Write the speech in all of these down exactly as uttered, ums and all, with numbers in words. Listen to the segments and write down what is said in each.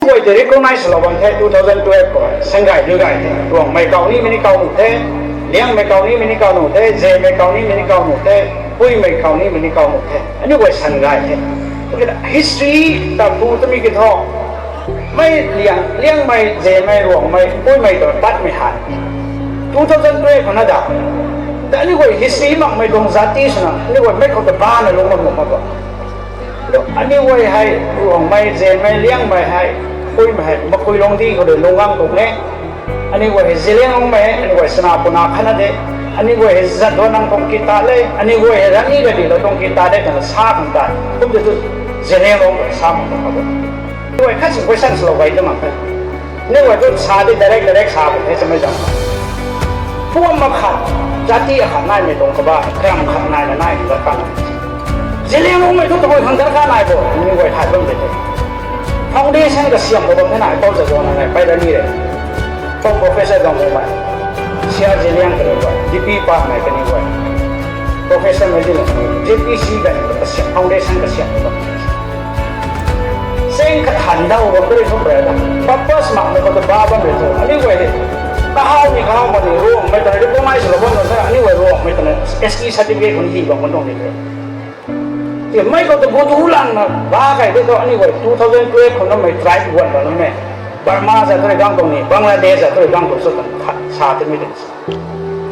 Guay tei recognize lou bam the two thousand twelve khou. Sangay lu gay the. Ruangmei kaw nimei ni kaw nuh the. Liangmei kaw nimei ni kaw nuh the. Zemei kaw nimei ni kaw nuh the. Puimei kaw nimei ni kaw nuh the. Aniu guay sangay the. History ta pu tami ki tho. Mei liang, liangmei, zemei, ruangmei, puimei ta tatmei han. Two thousand twelve khou na da. Da aniu guay history makmei tuang jati swna, aniu guay mei khou ta bana lung bam nuh mak bo. Aniu guay hei, ruangmei, zemei, liangmei hei, puimei hei, makui lungdi khou de lunggang tuang e. Aniu guay hei Zeliangrongmei, aniu guay sana puna khatna de. Aniu guay hei Jadonang tuang kita le, aniu guay hei Rani Gaidinliu tuang kita de, twna sa khang ta. Kum de tu Zeliangrong sa mak tuang kha bo. Aniu guay khat si question swlou gay tu mak the. Aniu guay tu sa di direct, direct sa bam the, chamei zam. Puam makhat, jati akhat naimei tuang kaba, karam khat naina nai darkar nai. Zeliangrongmei tu tabui khang darkar nai bo, aniu guay thay bam de the. Foundation kasiamlou bam the na, Pou Jadonang hei, Pei Rani le. Pou Professor Gangmei, Sia Zeliang kaniw guay, D P Park mei kaniw guay, Professor mei di le, J P C ganv kasiam, foundation kasiamlou bam. Seng kathan dau bam kari thu pray ta. Purpose makmei khou ta ba bam rui thu. Aniu guay hei. Kahawmei kahaw mani Ruangmei ta recognize lou bam rui ta. Aniu guay Ruangmei ta S T certificate khou ni hi bam kan tuang ni the. Timei khou ta bu tu langna ba kai de thu aniu guay two thousand twelve khou namei tribe guan bam na me. Burma za tu rui gang tuang ni, Bangladesh za tu rui gang tuang sw tan sa timei de.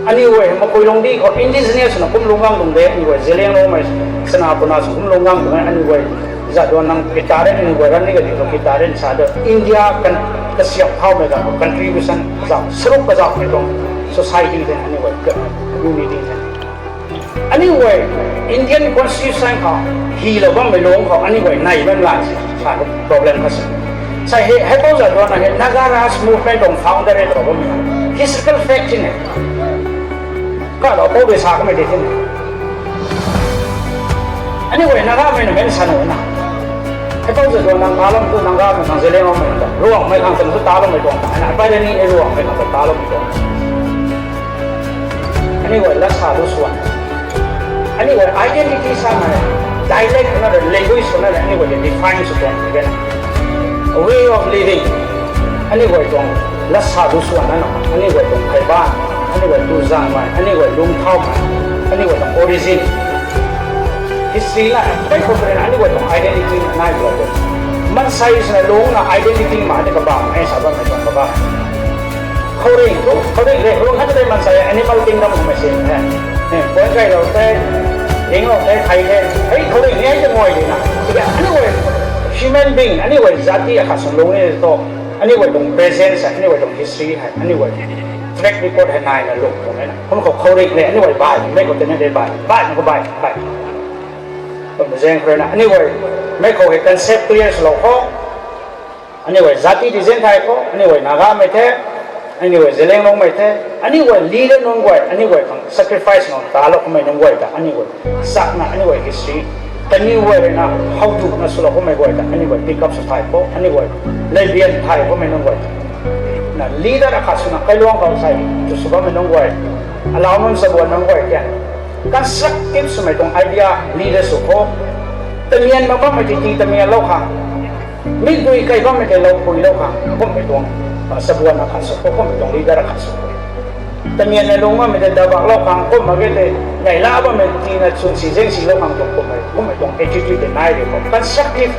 Aniu guay hei makui lungdi khou indigenous na kum lunggang tuang de, aniu guay Zeliangrongmei, sana puna sw kum lunggang tuang e, aniu guay Jadonang kita de, aniu guay Rani Gaidinliu tuang kita de, sa de India kan kasiam thaumei ganv khou contribution kazauh, saruk kazauhmei tuang society de, aniu guay community de. Aniu guay Indian Constitution khou hilou bammei lung khou aniu guay nai bam la se, sa problem kha se. Sa hei, hei Pou Jadonang hei Naga Raj Movement tuang founder e tw bammei historical fact ti ne. Kalou pou de sa kamei de the ne. Aniu guay Nagamei na men sa nuh na. Hei Pou Jadonang talou tu Nagamei khang Zeliangrongmei ta, Ruangmei khang ta tu taloumei tuang ta, na Pei Rani e Ruangmei khang ta taloumei tuang. Aniu guay lat sa lu swan. Aniu guay identity sa na, dialect na, language na, aniu guay define sw tuang, way of living. Aniu guay tuang lat sa lu swan na, aniu guay tuang pheyban, aniu guay tu zangmei, aniu guay lungthaumei, aniu guay tuang origin. History na, kai khou paren aniu guay tuang identity na nai guay tuang. Maansei swna lungc na identity ma de kabam e sa bammei tuang kabam. Khouringh thu, khouringh le, lung khat tei maansei animal kingdom khou mei sin the. Puan kailou the, dinglou the, thei the, hei khouringh ni hei tei guay di na. Tiki aniu guay human being, aniu guay jati akhat swna lungc ni thu, aniu guay tuang presence hei, aniu guay tuang history hei, aniu guay track record hei naina lung tuang e na. Kum khou khouringh le, aniu guay baihmei khou tei ni de bai, baihmei khou bai, bai. Kum zaeng khou rui na, aniu guay, mei khou hei concept clear swlou khou. Aniu guay jati di zaeng thei khou, aniu guay Nagamei the, aniu guay Zeliangrongmei the, aniu guay leader nunc guay, aniu guay khang sacrifice nunc talou kummei nunc guay ta, aniu guay sakna, aniu guay history, kaniw guay rui na, how to na swlou kummei guay ta, aniu guay pick up sw thei khou, aniu guay leibian thei kummei nunc guay ta. Na leader akhat swna kailuang khou sei, tu sw bammei nunc guay, alau nunc chabuan nunc guay kian. Constructive swmei tuang idea leader sw khou. Tamian mak bammei tei ti tamianlou khang. Mikdui kai bammei tei lou puilou khang. Kummei tuang, ah, chabuan akhat sw khou, kummei tuang leader akhat sw khou. Tamian na lung bammei tei dabaklou khang, kum mak ge tei, neihla bammei tina chwn si zaeng silou khang tuang kummei, kummei tuang attitude tei nai ri khou. Constructive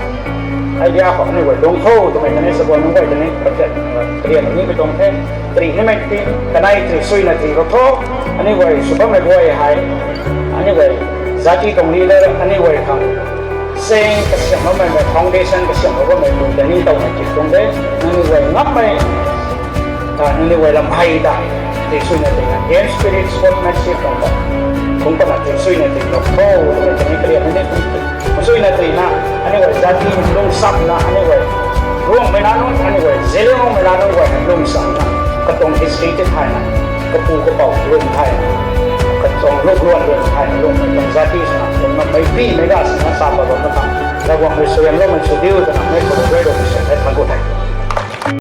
idea khou aniu guay lung khou twmei tei ni chabuan nunc guay tei ni, karian nimei tuang the, tri nimei ti, kanei tri suina tri khou tho, aniu guay sw bammei guay hei, aniu guay jati tuang leader, aniu guay khang, seng kasiamlou bammei, foundation kasiamlou bammei, tei ningtowmei ti tuang de, nangniw guay ngammei, ta, nangniw guay lam hei ta, tri suina trina, game spirit, sportsmanship tuang ta, kung pana tri suina trina, khou, twmei tei ni karian ni, suina trina, aniu guay jati lungsapna, aniu guay, Ruangmei nac nunc, aniu guay, Zeliangrongmei nac nunc guay, lungsapna, katuang history tei thayna, kapu kapou lung thayna, katuang lukluan lung thayna, lungmei tuang jati swna, lungna meipimei ga swna, sa pa lungna ta, Ravguangc rui suaihiamloumei sw diu twna, mei khou rui rui sw hei thank you the.